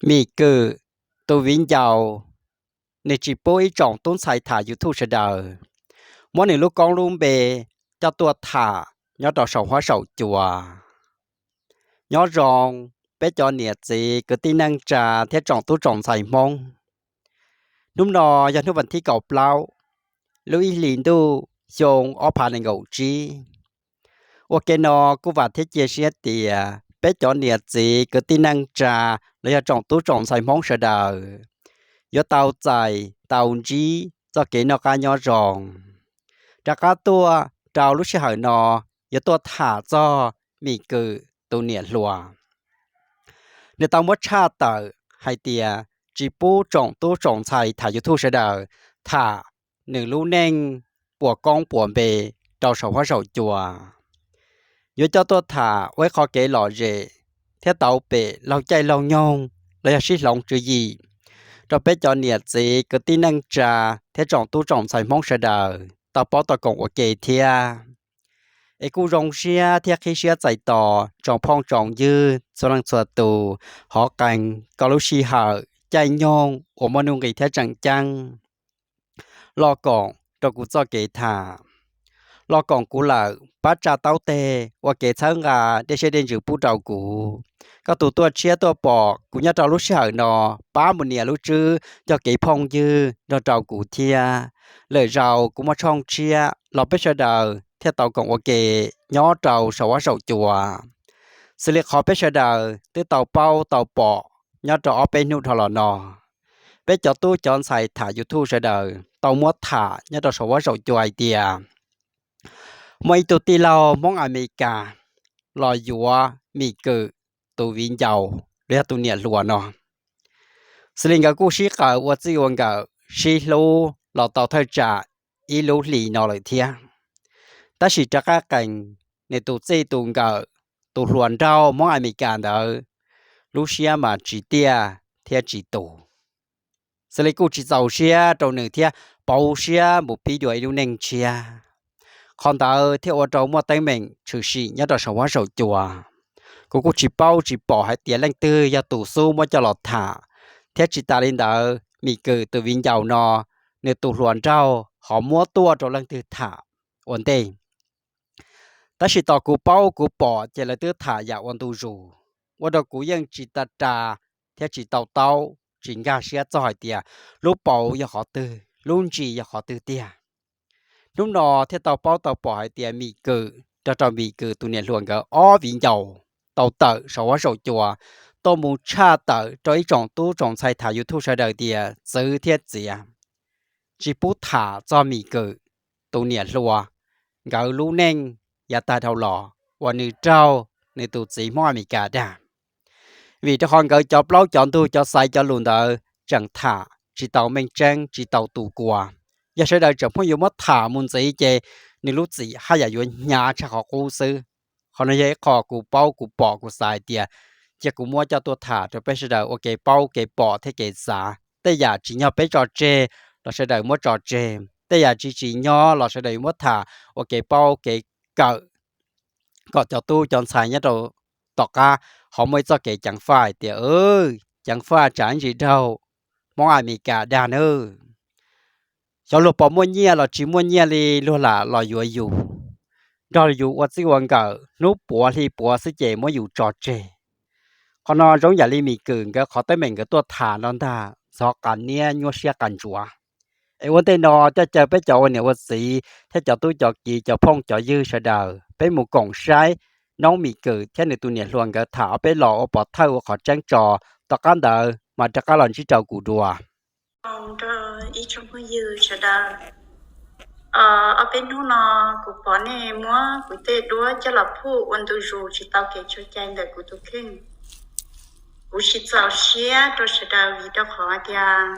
Mim Kwm tus viv ncaus, nws tsis pub ib tsoom tub ntxhais tham YouTube sawv daws muab nws lub koob lub npe coj tuaj tham nyob rau saum huab saum cua. Nyob zoo peb cov niam txiv kwv tij neej tsa thiab tsoom tub tsoom ntxhais Hmoob. Hnub no yog hnub vas thib kaum plaub lub ib hlis ntuj xyoo ob phav nees nkaum tsib. Ua ke no kuj vam thiab cia siab tias peb cov niam txiv kwv tij neej tsa los yog tsoom tub tsoom ntxhais Hmoob sawv daws yuav tau txais tau ntsib txoj kev noj qab nyob zoo. Rov qab tuaj rau lub sij hawm no yuav tuaj tham txog Mim Kwm tus niam hluas. Nws tau muab tshaj tawm hais tias tsis pub tsoom tub tsoom ntxhais tham YouTube sawv daws tham nws lub neej puas koob puas npe rau saum huab saum cua. Yuav coj tuaj tham ua ib qho kev lom zem thiab tau pem laug caij laug nyoog los yog sib hloov tswv yim rau peb cov niam txiv kwv tij neej tsa thiab tsoom tub tsoom ntxhais Hmoob sawv daws tau paub tau koom ua ke thiab. Es kuj zoo siab thiab qhib siab txais tos tsoom phooj tsoom ywg txhua leej txhua tus, hov qee koj lub sij hawm caij nyoog uas muaj nuj nqis thiab tseem ceeb los koom rau kuv txoj kev tham. Los koom kuv lawm pab tsa taub teg ua kev txhawb nqa dej siab dej ntsws pub rau kuv. Koj tus tuaj tshiab tuaj pom kuv nyob rau lub sij hawm no, pab mus nias lub tswb coj kev phooj ywg nrog rau kuv thiab. Lwm zaus kuv muaj tshooj tshiab los peb sawv daws thiaj tau koom ua ke nyob rau saum huab saum cua. Xws li qhov peb sawv daws twb tau paub tau pom nyob rau ob peb hnub dhau los no, peb cov tub cov ntxhais tham YouTube sawv daws tau muab tham nyob rau saum huab saum cua hais tias muaj ib tug tij laug Hmoob Amelikas los yuav Mim Kwm tus viv ncaus los yog tus niam hluas no. Xws li nkawd kuj sib qawm ua txij ua nkawm sib hlub los tau thawj tsam ib lub hlis no lawm thiab. Tab sis rov qab qees nws tus txij tus nkawm, tus hluas nraug Hmoob Amelikas ntawd lub siab mas tsis tiaj thiab tsis tus. Xws li kuj tsis txaus siab rau nws thiab pauv siab mus pib dua ib lub neej tshiab. Qhov ntawd thiaj ua rau muaj teeb meem tshwm sim nyob rau saum huab saum cua. Kuv kuj tsis paub tsis pom hais tias leej twg yog tus xub muab coj los tham, thiab tsis tas li ntawd Mim Kwm tus viv ncaus no, nws tus hluas nraug ho muab tuaj rau leej twg tham ua ntej. Tab sis tos kuv paub kuv pom ces lawv twb tham yam ua ntu zus, ua rau kuv yeej tsis tau ras thiab tsis tau taub tsis nkag siab txog hais tias lub pauv yog qhov twg, lub ntsis yog qhov twg tiag. Hnub no thiaj tau paub tau pom hais tias Mim Kwm nrog rau Mim Kwm tus niam hluas nkawd ob viv ncaus tau tawm saum huab saum cua tuaj mus tshaj tawm rau ib tsoom tub tsoom ntxhais tham YouTube sawv daws tias txwv thiab txiav, tsis pub tham txog Mim Kwm tus niam hluas nkawd lub neej yav tag dhau los uas nws raug nws tus txiv Hmoob Amelikas dag. Vim rau qhov nkawd cov plaub cov ntug cov xaiv cov lus ntawd tseem tham tsis tau meej tseeb tsis tau tu kua. Yog sawv daws tseem pheej yuav muab tham mus ntxiv ces nws lub txim haj yam yuav hnyav tshaj qhov qub xwb. Qhov no yog ib qho kuv paub kuv pom kuv xav hais tias cia kuv muab coj tuaj tham rau peb sawv daws ua kev paub kev pom thiab kev xav. Tej yam tsim nyog peb tso tseg los sawv daws muab tso tseg, tej yam tsis tsim nyog los sawv daws yuav muab tham ua kev paub kev kawm, kom cov tub cov ntxhais nyob rau tom qab ho muaj ib txoj kev ceev faj hais tias ceev faj tsam ntsis raug Hmoob Amelikas dag nawb. Xyov luag pom muaj nyiaj los tsis muaj nyiaj li luag lam los yuav yus, nrog yus ua txij ua nkawm hnub puav hli puav xwb ces muab yus tso tseg. Qhov no zoo yam li Mim Kwm nkawd qhov teeb meem nkawd tuaj tham no ntag, ntxhov qas niab nyuaj siab qas ntsuav. Es ua ntej no coj caw peb cov ua niam ua txiv thiab cov tub cov kiv cov phooj cov ywg sawv daws peb mus koom saib noob Mim Kwm thiab nws tus niam hluas nkawd tham ob peb los ua pov thawj ua qhov tseeb tso, tom qab ntawd mas rov qab los ntsib rau kuv dua. Nrog ib tsoom phooj ywg sawv daws, ob peb hnub no kuv pom nej muab kuv tej duab coj los phuj ua ntu zus tsis tau kev tso cai ntawm kuv tus kheej. Kuv tsis txaus siab rau sawv daws vim rau qhov tias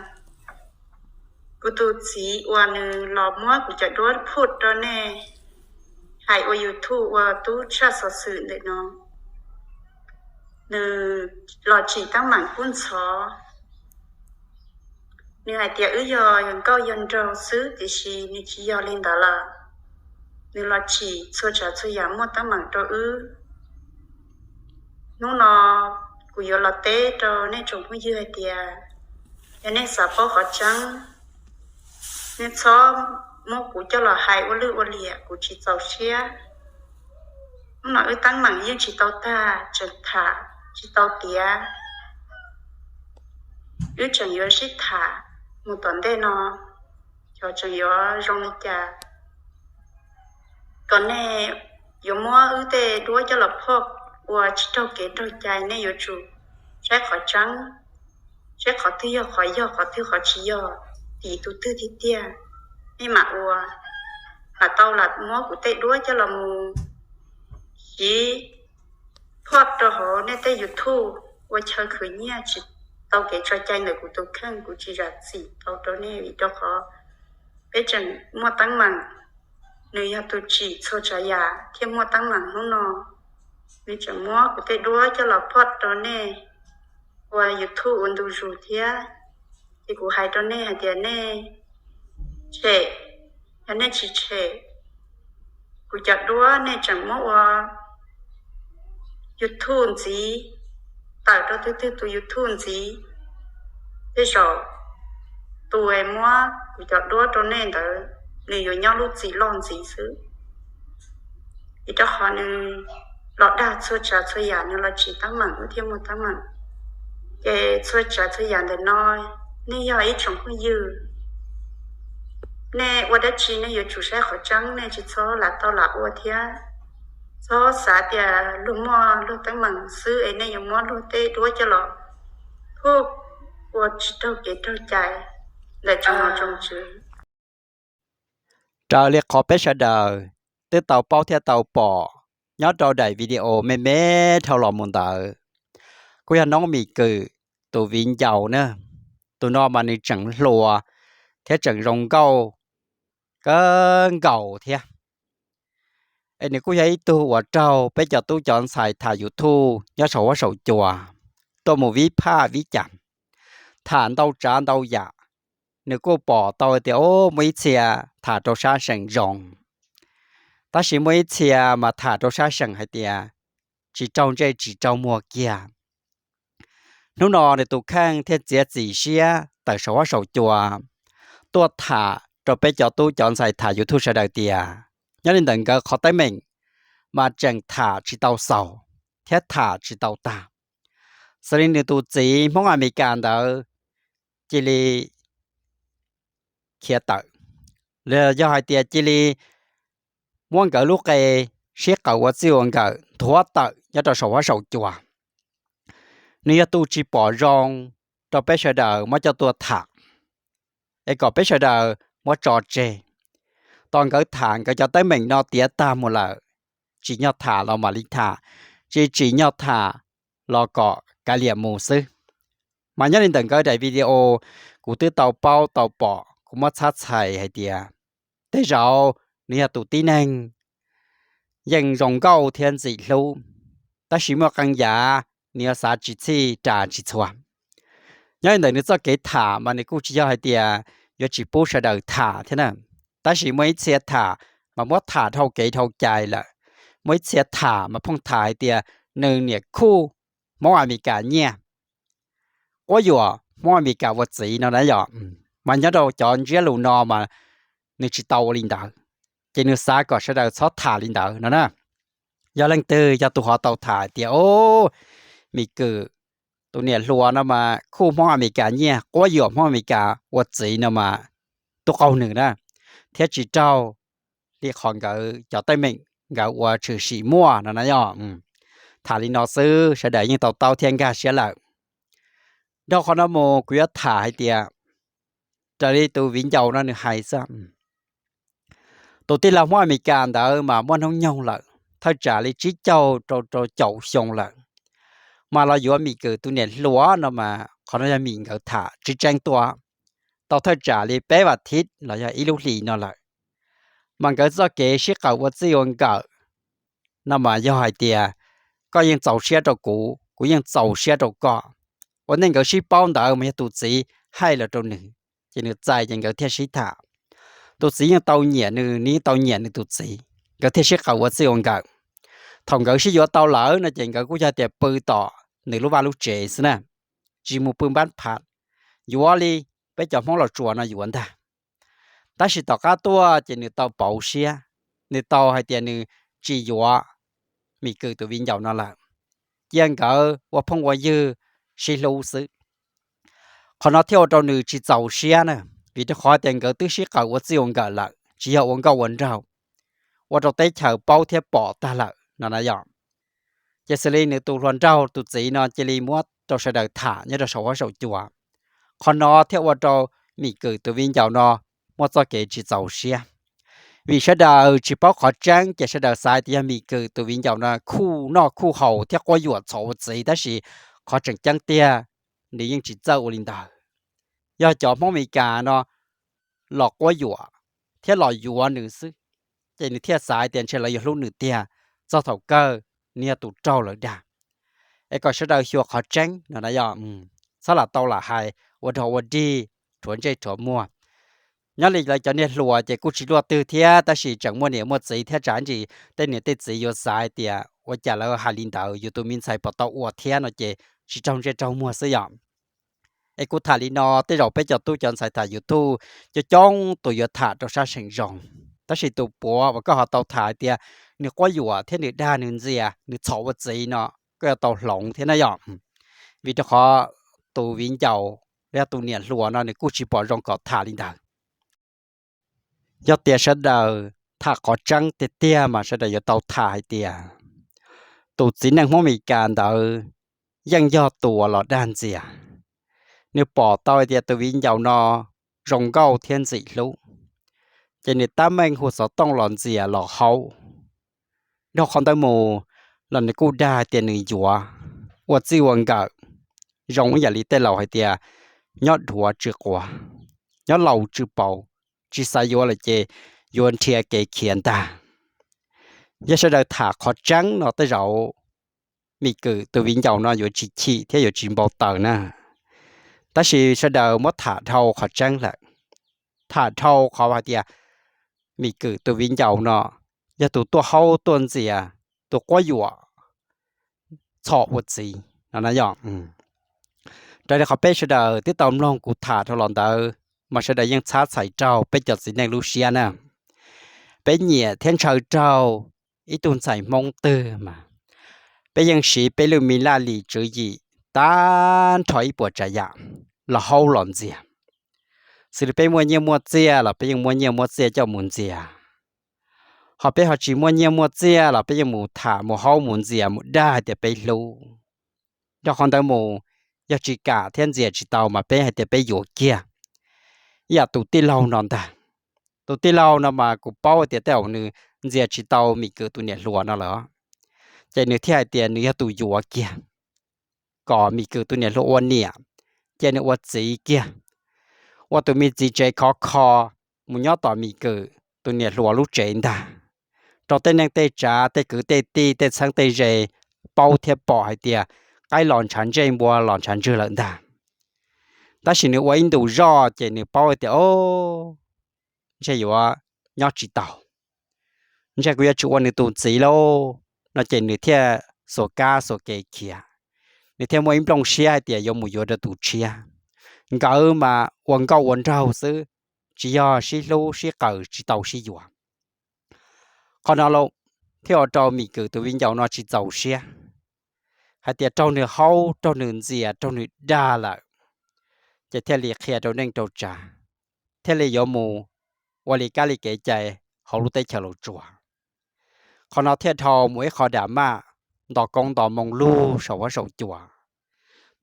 kuv tus txiv uas nws los muab kuv cov duab phuj rau nej hais ua YouTube ua tub tshaj xov xwm ntawm no, nws los tsim teeb meem kub ntxhov. Nws hais tias wb yog nkauj yog nraug xwb tiam sis nws tsis yog li ntawd lawm. Nws los tsim txhua tsav txhua yam muaj teeb meem rau wb. Hnub no Kuv yuav los teb rau nej tsoom phooj ywg hais tias, yog nej xav paub qhov tseeb, nej txhob muab kuv coj los hais ua lwj ua liam, kuv tsis txaus siab. Hnub no wb teeb meem yeej tsis tau tag, tseem tham tsis tau tiav. Wb tseem yuav sib tham mus tom ntej no, xyov tseem yuav zoo li cas. Kom nej yuav muab wb tej duab coj los phoj ua tsis raug kev raug cai, nej yuav tsum saib qhov tseeb, saib qhov twg yog qhov yog, qhov twg qhov tsis yog, tim tus twg tiag tiag, nej mam ua. Mam tau lam muab kuv tej duab coj los mus siv phoj rau hauv nej tej YouTube ua chaw khwv nyiaj tsis tau kev tso cai ntawm kuv tus kheej, kuv tsis zam txim tau rau nej vim rau qhov peb tseem muaj teeb meem. Nws yog tus tsim txhua tsav yam thiaj muaj teeb meem hnub no. Nws tseem muab kuv tej duab coj los phoj rau nej ua YouTube ua ntu zus thiab. Ces kuv hais rau nej hais tias nej tshem, yog nej tsis tshem kuv cov duab, nej tseem muab ua YouTube ntxiv, tawm rau twg twg tus YouTube ntxiv, tej zaum tus es muab kuv cov duab rau nej ntawd, nws yuav nyob lub txim loj ntxiv xwb. Vim rau qhov nws los dag txhua tsav txhua yam, nws los tsim teeb meem wb thiaj muaj teeb meem. Ces txhua tsav txhua yam ntawm no, nej yog ib tsoom phooj ywg, nej ua dab tsi nej yuav tsum saib qhov tseeb, nej tsis txhob lam tau lam ua thiab. Txhob xav tias luag muaj luag teeb meem xwb es nej yuav muab luag tej duab coj los phoj ua tsis raug kev raug cai ntawm tsoom nom tsoom tswv. Raws li qhov peb sawv daws twb tau paub thiab tau pom nyob rau daim video me me dhau los mus ntawd, kuj yog Noob Mim Kwm tus viv ncaus na. Tus no mas nws tseem hluas thiab tseem zoo nkauj kawg nkaus thiab. Es nws kuj yog ib tug uas raug peb cov tub cov ntxhais tham YouTube nyob saum huab saum cua tuaj mus vib phaj vib cas, tham ntau tsav ntau yam. Nws kuj pom tau tias, o, muaj ib txhia tham rau sab seem zoo, tab sis muaj ib txhia mas tham rau sab seem hais tias tsis raug ntsej tsis raug muag kiag. Hnub no nws tus kheej thiaj txiav txim siab tawm saum huab saum cua tuaj tham rau peb cov tub cov ntxhais tham YouTube sawv daws tias, nyob li ntawm nkawd qhov teeb meem mas tseem tham tsis tau xaus thiab tham tsis tau tag. Xws li nws tus txiv Hmoob Amelikas ntawd cia li khiav tawm, los yog hais tias cia li muab nkawd lub qe sib qawm ua txij ua nkawm nthuav tawm nyob rau saum huab saum cua. Nws yog tus tsis pom zoo rau peb sawv daws muab coj tuaj tham, es kom peb sawv daws muab tso tseg. Tos nkawd tham nkawd cov teeb meem no tiav tag mus lawm, tsim nyog tham los mam li tham, tsis tsim nyog tham los kom kav liam mus xwb. Mas nyob li ntawm nkawd daim video kuv twb tau paub tau pom, kuv muab txhab txhais hais tias tej zaum nws yog tus tib neeg yeej zoo nkauj thiab ntxim hlub, tab sis muaj qee yam nws yuav xav tsis txhij ras tsis txhua. Nyob li ntawm nws txoj kev tham mas nws kuj tsis yog hais tias yuav tsis pub sawv daws tham thiab na, tab sis muaj ib txhia tham mas muab tham dhau kev dhau cai lawm. Muaj ib txhia tham mas phooj tham hais tias nws niam khuj Hmoob Amelikas nyiaj, quab yuam Hmoob Amelikas ua txiv no na yom. Mas nyob rau cov ntsiab lus no mas nws tsis tau ua li ntawd, ces nws xav kom sawv daws txhob tham li ntawd no na. Yog leej twg yog tus ho tau tham tias, o, Mim Kwm tus niam hluas no mas khuj Hmoob Amelikas nyiaj, quab yuam Hmoob Amelikas ua txiv no mas tub qaug nws na, thiab tsis raug li qhov nkawd cov teeb meem nkawd ua tshwm sim muaj no na yom. Tham li no xwb sawv daws yeej tau taub thiab nkag siab lawm. Dhau qhov no mus kuv yuav tham hais tias, raws li tus viv ncaus no nws hais xwb, tus tij laug Hmoob Amelikas ntawd mas muaj hnub nyoog lawm, thawj tsam li tsib caug rau rau caum xyoo lawm, mas los yuav Mim Kwm tus niam hluas no mas qhov no yog Mim nkawd tham tsis tseeb tuaj, tau thawj tsam li peb vas thiv los yog ib lub hlis no lawm. Mas nkawd txoj kev sib qawm ua txij ua nkawm no mas yog hais tias koj yeej txaus siab rau kuv, kuv yeej txaus siab rau koj. Ua ntej nkawd sib paub ntawd mas yog tus txiv hais los rau nws, ces nws txais ces nkawd thiaj sib tham. Tus txiv yeej tau nyiam nws, nws yeej tau nyiam nws tus txiv, nkawd thiaj sib qawm ua txij ua nkawm. Thaum nkawd sib yuav tau lawm no ces nkawd kuj yog tias pw tom nws lub vaj lub tsev xwb na, tsis mus pw npab pham, yuav li peb cov Hmoob Los Tsuas no yuav ntag. Tab sis tom qab tuaj ces nws tau pauv siab, nws tau hais tias nws tsis yuav Mim Kwm tus viv ncaus no lawm, cia nkawd ua phooj ua ywg sib hlub xwb. Qhov no thiaj ua rau nws tsis txaus siab na, vim rau qhov tias nkawd twb sib qawm ua txij ua nkawm lawm, tsis yog ua nkauj ua nraug, ua rau teb chaws paub thiab pom tag lawm no na yom. Ces xws li nws tus hluas nraug tus txiv no cia li muab rau sawv daws tham nyob rau saum huab saum cua. Qhov no thiaj ua rau Mim Kwm tus viv ncaus no muaj txoj kev tsis txaus siab, vim sawv daws tsis paub qhov tseeb ces sawv daws xav tias yog Mim Kwm tus viv ncaus no khuj noj khuj haus thiab quab yuam txhom ua txiv, tab sis qhov tseem ceeb tiag nws yeej tsis txawj ua li ntawd. Yog cov Hmoob Amelikas no los quab yuam thiab los yuav nws xwb, ces nws thiaj xav tias ntshe lawv yuav hlub nws tiag, txog thaum kawg nws yog tus raug lawv dag. Es kom sawv daws xyuas qhov tseeb no na yom, txhob lam tau lam hais ua rog ua dig, rhuav ntsej rhuav muag. Nyob li lawv cov niag hluas ces kuj tsis luaj twg thiab, tab sis tseem muaj niam muaj txiv thiab tsam ntsis tej niam tej txiv yuav xav hais tias ua cas lawv hais li ntawd, yus tus me ntxhais puas tau ua thiab no ces tsis raug ntsej raug muag xwb yom. Es kuv tham li no, tej zaum peb cov tub cov ntxhais tham YouTube coob coob tus yuav tham rau sab seem zoo, tab sis tus puav uas koj ho tau tham hais tias nws quab yuam thiab nws dag nws ntxias nws txhom ua txiv no, koj yuav tau hloov thiab na yom. Vim rau qhov tus viv ncaus los yog tus niam hluas no nws kuj tsis pom zoo kom tham li ntawd. Yog tias sawv daws tham qhov tseeb tiag tiag mas sawv daws yuav tau tham hais tias tus txiv neej Hmoob Amelikas ntawd yeej yog tus uas los dag ntxias. Nws pom tau hais tias tus viv ncaus no zoo nkauj thiab ntxim hlub, ces nws tab meeg hu xov tooj los ntxias los haub. Dhau qhov ntawd mus los nws kuj dag hais tias nws yuav ua txij ua nkawm, zoo ib yam li tej laus hais tias nyob dhuav tsw quav, nyob laus tsw paus, tsis xav yuav lawm ces yuav nrhiav kev khiav ntag. Yog sawv daws tham qhov tseeb no tej zaum Mim Kwm tus viv ncaus no yuav tsis chim thiab yuav tsis npau taws na. Tab sis sawv daws muab tham dhau qhov tseeb lawm, tham dhau qhov hais tias Mim Kwm tus viv ncaus no yog tus tuaj haub tuaj ntxias, tus quab yuam txhom ua txiv no na yom. Raws li qhov peb sawv daws twb tau mloog kuv tham rau los ntawd, mas sawv daws yeej txhab txhais raug peb cov txiv neej lub siab na. Peb nyiam thiab ntshaw raug ib tug ntxhais Hmoob twg mas peb yeej siv peb lub me laj lim tswv yim tag nrho ib puas tsav yam los haub los ntxias. Xws li peb muaj nyiaj muaj txiaj los peb yeej muab nyiaj muab txiaj coj mus ntxias, ho peb ho tsis muaj nyiaj muaj txiaj los peb yeej mus tham mus haub mus ntxias mus dag hais tias peb hlub. Dhau qhov ntawd mus, yog tsis kam thiab ntxias tsis tau mas peb hais tias peb yuav kiag. Ib yam tus tij laug no ntag, tus tij laug no mas kuv paub tias tej zaum nws ntxias tsis tau Mim Kwm tus niam hluas no lawm, ces nws thiaj hais tias nws yog tus yuav kiag, kom Mim Kwm tus niam hluas ua niam, ces nws ua txiv kiag, ua tus me txiv tsev khov kho mus nyob tom Mim Kwm tus niam hluas lub tsev ntag, rau tej neej tej tsav tej kwv tej tij tej txheeb tej ze paub thiab pom hais tias qaib los ntshav ntsej npua los ntshav ntswg lawm ntag. Tab sis nws ua ib ntus zoj ces nws paub hais tias o, ntshe yuav nyob tsis tau, ntshe kuv yuav tsis ua nws tus txiv lauj no ces nws thiaj xuas kab xuas kev khiav. Nws thiaj muaj ib nplooj siab hais tias yuav mus yuav rau tus tshiab. Nkawd mas ua nkauj ua nraug xwb, tsis yog sib hlub sib qawm tsis tau sib yuav. Qhov no thiaj ua rau Mim Kwm tus viv ncaus no tsis txaus siab, hais tias raug nws haub raug nws ntxias raug nws dag lawm, ces thiaj li qhia rau neej rau tsav, thiaj li yuav mus ua li kab li kev cai hauv lub teb chaws Los Tsuas. Qhov no thiaj dhau mus ib qho dram maj nto koob nto moo lug saum huab saum cua.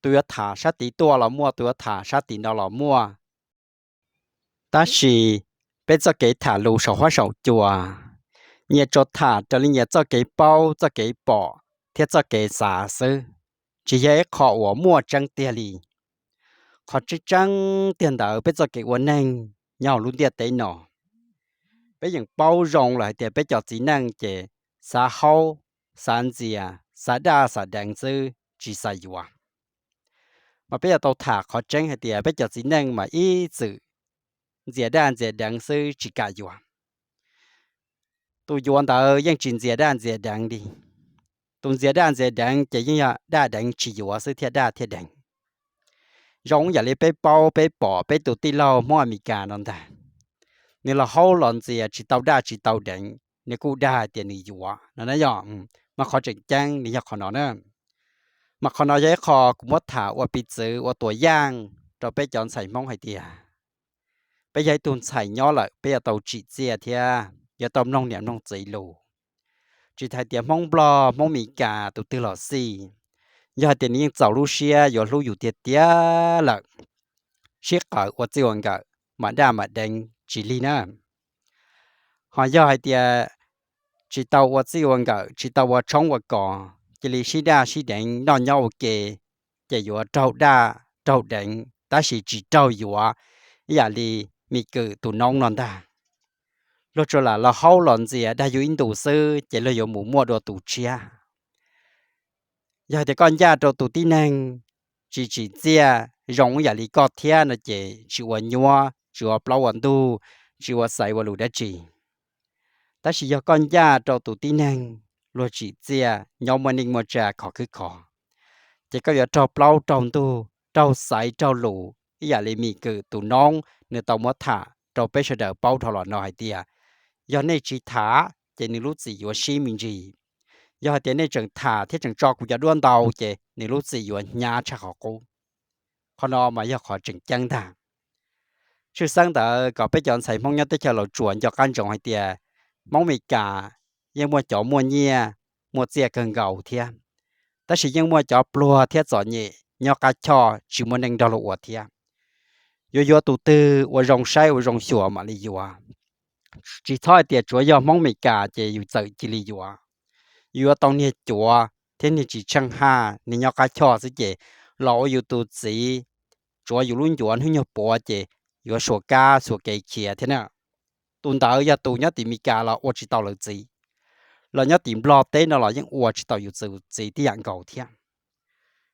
Tus yuav tham sab tid tuaj los muaj, tus yuav tham sab tid no los muaj. Tab sis peb txoj kev tham lus saum huab saum cua, nyias tsuas tham raws li nyias txoj kev paub txoj kev pom thiab txoj kev xav xwb, tsis yog ib qho uas muaj tseeb tiag li. Qhov tseeb tseeb tiag ntawd peb txoj kev ua neeg nyob hauv lub ntiaj teb no, peb yeej paub zoo lawm hais tias peb cov txiv neej ces xav haub, xav ntxias, xav daj xav deev xwb tsis xav yuav. Mas peb yuav tau tham qhov tseeb hais tias peb cov txiv neej mas ib txwm ntxias daj ntxias deev xwb tsis kam yuav. Tus yuav ntawd yeej tsis ntxias daj ntxias deev li, Tus ntxias daj ntxias deev ces yeej yog daj deev tsis yuav xwb thiaj daj thiaj deev. Zoo yam li peb paub peb pom peb tus tij laug Hmoob Amelikas no ntag, nws los haub los ntxias tsis tau daj tsis tau deev, nws kuj dag hais tias nws yuav no na yog. Mas qhov tseem ceeb nws yog qhov no na. Mas qhov no yog ib qho kuv muab tham ua piv txwv ua tuam yaaj rau peb cov ntxhais Hmoob hais tias peb yog ib tug ntxhais nyob lawm peb yuav tau tsim txiaj thiab yuav tau mloog niam mloog txiv lus. Tsis hais tias Hmoob Nplog Hmoob Meskas tus twg los xij, yog hais tias nws yeej txaus lub siab yuav hlub yus tiag tiag lawm, sib qawm ua txij ua nkawm mam daj mam deev tsis lig na. Ho yog hais tias tsis tau ua txij ua nkawm tsis tau ua tshoob ua kos, cia li sib daj sib deev noj nyob ua ke, ces yuav raug daj raug deev tab sis tsis raug yuav, ib yam li Mim Kwm tus noob no ntag. Luag tsuas lam los haub los ntxias dag yus ib ntus xwb ces luag yuav mus muaj dua tus tshiab. Yog hais tias koj ncaj rau tus tib neeg tsis tsim txiaj zoo ib yam li koj thiab no ces tsis ua nyuab tsis ua plaub ua ntug, tsis ua xaiv ua lus dab tsi. Tab sis yog koj ncaj rau tus tib neeg luag tsim txiaj nyob muaj neej muaj tsa khov khwb khov, ces koj yuav raug plaub raug ntug raug xaiv raug lus ib yam li Mim Kwm tus noob nws tau muab tham rau peb sawv daws paub dhau los no hais tias yog nej tsis tham ces nws lub txim yuav sib me ntsis. Yog hais tias nej tseem tham thiab tseem tso kuv cov duab ntau ces nws lub txim yuav hnyav tshaj qhov qub. Qhov no mas yog qhov tseem ceeb ntag. Tshwj xeeb ntawd kom peb cov ntxhais Hmoob nyob teb chaws Los Tsuas nco qab ntsoov hais tias Hmoob Meskas yeej muaj cov muaj nyiaj muaj txiaj kawg nkaus thiab, tab sis yeej muaj cov pluag thiab txom nyem nyob qab choj tsis muaj neej nrog luag ua thiab. Yuav yuav tus twg ua zoo saib ua zoo xyuas mam li yuav. Tsis txhob hais tias tsuav yog Hmoob Meskas ces yus txawm cia li yuav. Yus yuav tau niag cuav thiab niag tsis tsheej haj, niag nyob qab choj xwb ces los ua yus tus txiv, tsuav yus lub ncuav hnub nyuag puav ces yuav suav kab xuas kev khiav thiab na. Tus ntawd yog tus nyob tim Meskas los ua tsis tau lawv txiv, los nyob tim Nplog teb no los yeej ua tsis tau yus txiv tib yam nkaus thiab.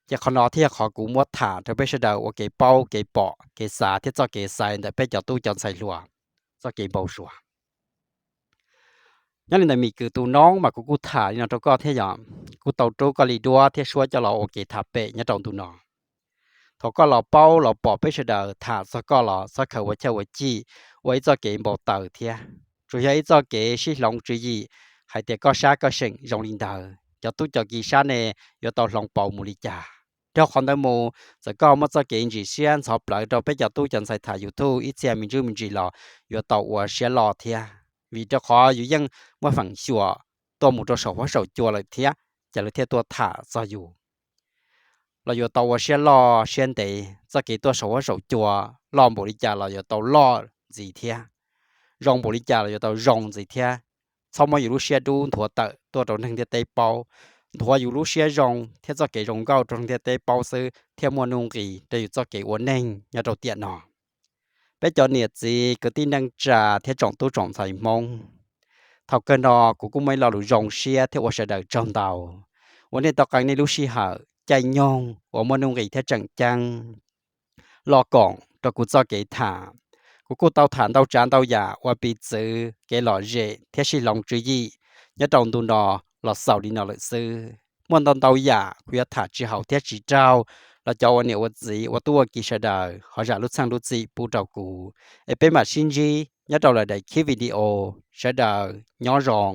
Ces qhov no thiaj yog qhov kuv muab tham rau peb sawv daws ua kev paub kev pom kev xav thiab txoj kev xaiv ntawm peb cov tub cov ntxhais hluas txoj kev npau suav. Nyob li ntawm Mim Kwm tus noob mas kuv kuj tham li no rau koj thiab yom, kuj tau rub koj li duab thiab suab coj los ua kev tham pem nyob rau ntu no. Thaum koj los paub los pom peb sawv daws tham txog koj los txhob khaws ua chawj ua chij ua ib txoj kev npau taws thiab, tsuas yog ib txoj kev sib hloov tswv yim hais tias koj sab koj seem zoo li ntawd, cov tub cov ki sab ne yuav tau hloov pauv mus li cas. Dhau qhov ntawd mus, txawm koj muaj txoj kev ntsim siab ntxhov plawv rau peb cov tub cov ntxhais tham YouTube ib txhia me ntsuj me ntsis los yuav tau ua siab loj thiab, vim rau qhov yus yeej muaj feem xyuam tuaj mus rau saum huab saum cua lawm thiab, ces lawv thiaj tuaj tham txog yus. Los yuav tau ua siab loj siab ntev, txoj kev tuaj saum huab saum cua loj npaum li cas los yuav tau loj ntxiv thiab, zoo npaum li cas los yuav tau zoo ntxiv thiab. Txhob muab yus lub siab dub nthuav tawm tuaj rau neeg ntiaj teb paub, nthuav yus lub siab zoo thiab txoj kev zoo nkauj rau neeg ntiaj teb paub xwb thiaj muaj nuj nqis rau yus txoj kev ua neeg nyob rau tiam no. Peb cov niam txiv kwv tij neej tsa thiab tsoom tub tsoom ntxhais Hmoob, thaum kawg no kuv kuj muaj ib lo lus zoo siab thiab ua sawv daws tsaug ntau uas nej tau qee nej lub sij hawm caij nyoog uas muaj nuj nqis thiab tseem ceeb los koom rau kuv txoj kev tham. Kuv kuj tau tham ntau tsav ntau yam ua piv txwv kev lom zem thiab sib hloov tswv yim nyob rau ntu no los xaus li no lawm xwb. Muaj ntau ntau yam kuv yuav tham tsis haum thiab tsis raug los cov ua niam ua txiv ua tub ua ki sawv daws ho zam lub txheej lub txim pub rau kuv. Es peb mam sib ntsib nyob rau lwm daim khib video. Sawv daws nyob zoo.